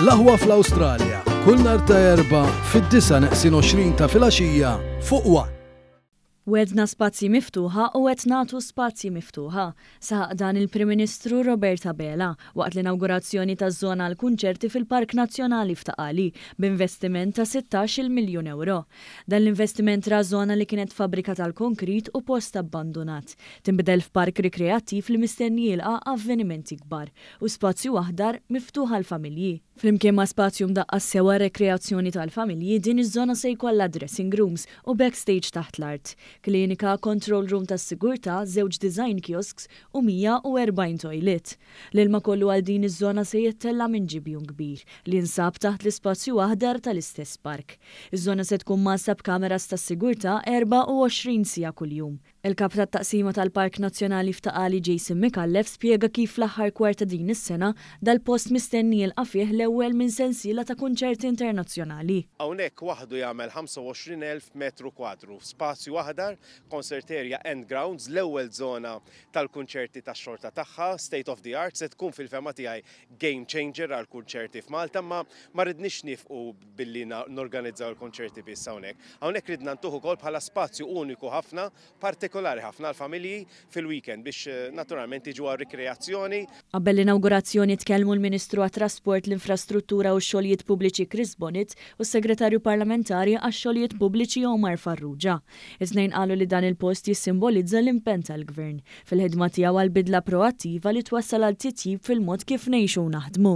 L-aħwa fl-Awstralja, kull nhar ta' Erbgħa fid-disgħa neqsin 20 ta' filgħaxija fuq one. Wegħdna spazji miftuħa u qed nagħtu spazji miftuħa, saħaq dan il-Prim Ministru Robert Abela waqt l-inawgurazzjoni taż-żona għall-kunċerti fil-Park Nazzjonali f'Ta' Qali b'investiment ta' sittax-il miljun ewro. Dan l-investiment ra żona li kienet fabbrika tal-konkrit u post abbandunat, tinbidel f'park rikreattiv li mistenni jilqa' avvenimenti kbar u spazju aħdar miftuħ għall-familji. Flimkien ma' spazju mdaqqas sew għar-rekreazzjoni tal-familji, din iż-żona se jkollha dressing rooms u backstage taħt l-art, klinika, control room tas-sigurtà, żewġ design kiosks u 140 toilet. L-ilma kollu għal din iż-żona se jittella' minn ġibjun kbir li jinsab taħt l-ispazju aħdar tal-istess park. Iż-żona se tkun mgħassa b'kameras tas-sigurtà 24 siegħa kuljum. Il-Kap tat-Taqsima tal-Park Nazzjonali f'Ta' Qali Jason Micallef spjega kif fl-aħħar kwart ta' din is-sena, dal-post mistenni jilqa' fih l-ewwel minn sensiela ta' kunċerti internazzjonali. Hawnhekk waħdu jagħmel 25,000 metru kwadru, spazju aħdar, concert area and grounds, l-ewwel żona tal-kunċerti tax-xorta tagħha, state of the art, se tkun fil-fehma tiegħi game changer għall-kunċerti f'Malta, imma ma ridniex niefqu billi norganizzaw il-kunċerti biss hawnhekk. Hawnhekk ridna ntuh ukoll bħala spazju uniku ħafna, partikolari ħafna għall-familji fil-weekend biex eh, naturalment jiġu għar-rikreazzjoni. Qabel l-inawgurazzjoni tkellmu l-Ministru għat-Trasport, l-Infrastruttura u x-Xogħlijiet Pubbliċi Chris Bonett u s-Segretarju Parlamentari għax-Xogħlijiet Pubbliċi Omar Farrugia. It-tnejn qalu li dan il-post jissimbolizza l-impenn tal-Gvern fil-ħidma tiegħu għal bidla proattiva li twassal għal titjib fil-mod kif ngħixu u naħdmu.